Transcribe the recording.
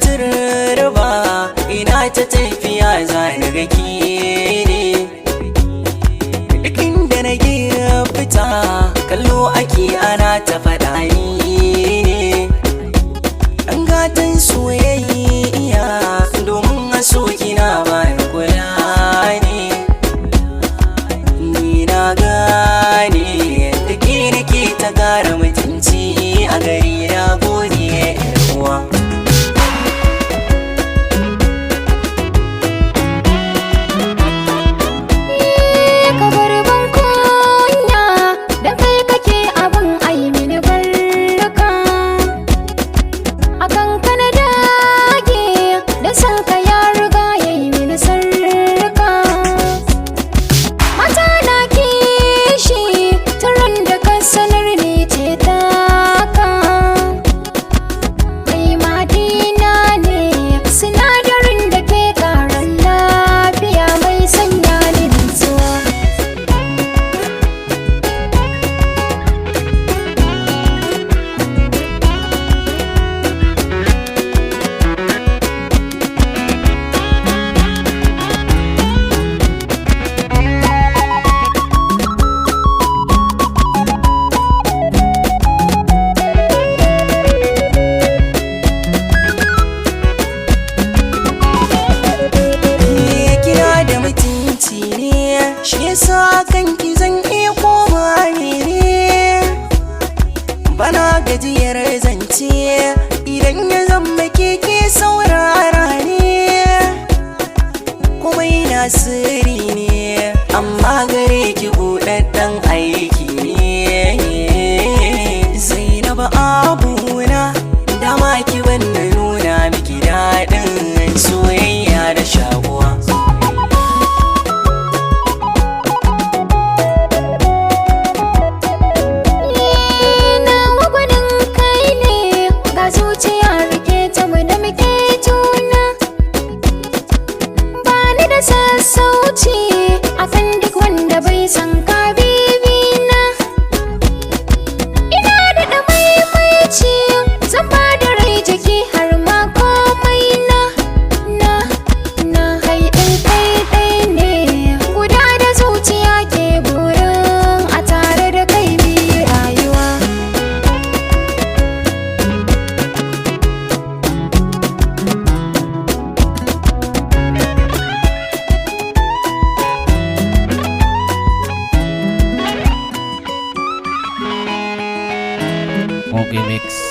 Turba ina ta tafiya za ni ga ne. Duk inda na fita, kallo ake ana ta faɗa ni ne. Ɗan gatan soyayya, domin a so kina ba ni kula ne. Ni na gane da ke nake ta gara mutunci a gari, na gode yar uwa. Ka bar ban kunya dan kai kake abin ai mini barka. Akan ka na dage dan san ka ya riga ya yi mini sarka. Mata na kishi turan da ka sanar ni ce taka. Kai madina ne, sinadarin da ke karan lafiya, mai sanya ni nutsuwa. Kina da mutunci ne, shi yasa kanki zan iya koma ne. Bana gajiyar zance idan ya zama keke saurara ne. Komai na sirri ne, amma gare ki buɗaɗɗen aiki ne. Zainab abuna, dama ki banna nuna miki daɗin soyayya da shaguwa. Nawa gwanin kai ne, ga zuciya rike ta mu da muke juna. Ba ni da sassauci akan duk wanda bai san ka na. Ina da da maimaici, zan ba da rai, jiki har ma komai na. Na na kai ɗai kai ɗai ne guda da zuciya ke burin a tare da kai mi rayuwa. Mogi Mix.